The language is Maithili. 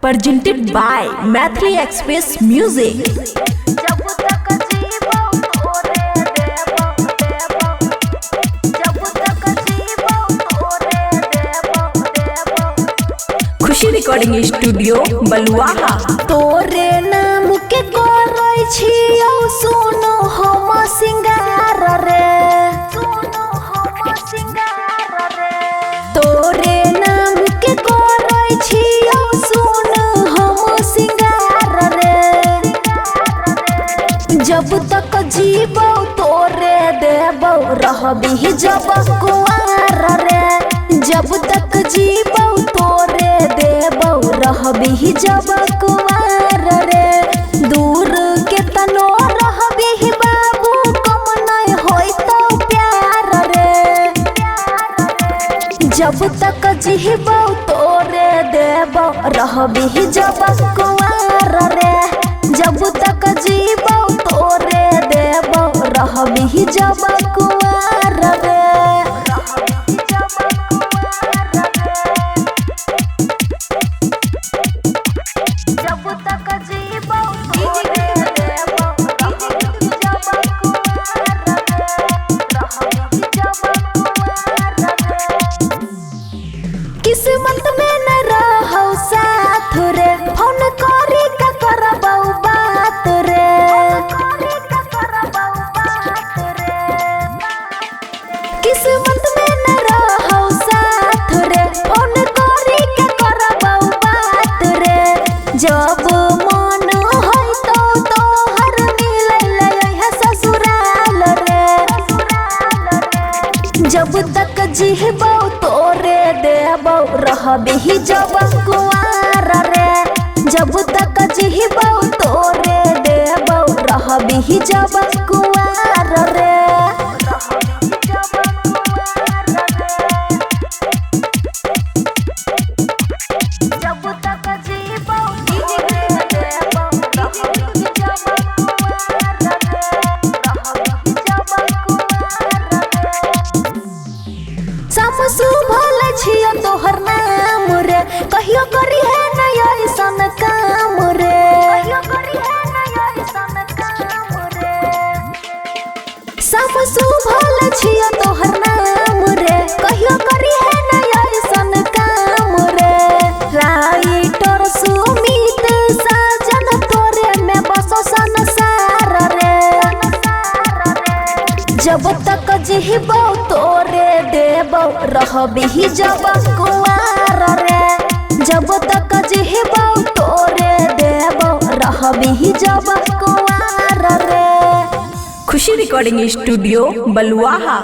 Presented by Maithili Express Music. जब तक जीबौ तोरे देबौ देबौ, जब तक जीबौ तोरे देबौ देबौ। खुशी रिकॉर्डिंग स्टूडियो बलुआहा। तोरे नाम के करै छियौ सुनो हम सिंगार रे, सुनो हम सिंगार रे। तोरे नाम के करै छियौ सुनो हम सिंगार रे, जब तक जीबौ तोरे देबौ रहबी जब कुआर रे, जब तक जीबौ तोरे देबौ रहबी जब कुआर रे। दूर के तनो रहबी बाबू कम नहीं होइतौ प्यार रे, जब तक जीबौ तोरे देबौ रहबी जब कुआर रे, जब तक जीबौ तोरे देबौ रहबी जब कुआर रे। जब तक जीबौ तोरे देबौ रहबी जब कुआर रे, रहबी जब कुआर रे। किस्मत में न रहौ साथ रे, फोन करी का करबौ बात रे, किस्मत में न रहौ साथ रे, फोन करी का करबौ बात रे। जब मन होइतौ तोहर मिलै लय ससुराल रे, जब तक जीबौ तोरे देबौ रहबी जब कुआर रे, जब तक जीबौ तोरे देबौ रहबी जब कुआर रे। जब तक जीबौ तोरे देबौ रहबी जब कुआर रे, रहबी जब कुआर रे। सामसु भल छियो तोहर नाम रे, कहियो करी है न ऐसन काम रे, कहियो करी है न ऐसन काम रे। सामसु भल छियो तोहर नाम रे, कहियो करी है न ऐसन काम रे। राइटर सुमित साजन तोरे में बसो संसार रे, जब तक जीबौ तोरे देबौ रहबी जब कुआर रे, जब तक जीबौ तोरे देबौ रहबी जब कुआर रे। खुशी रिकॉर्डिंग स्टूडियो बलुआहा।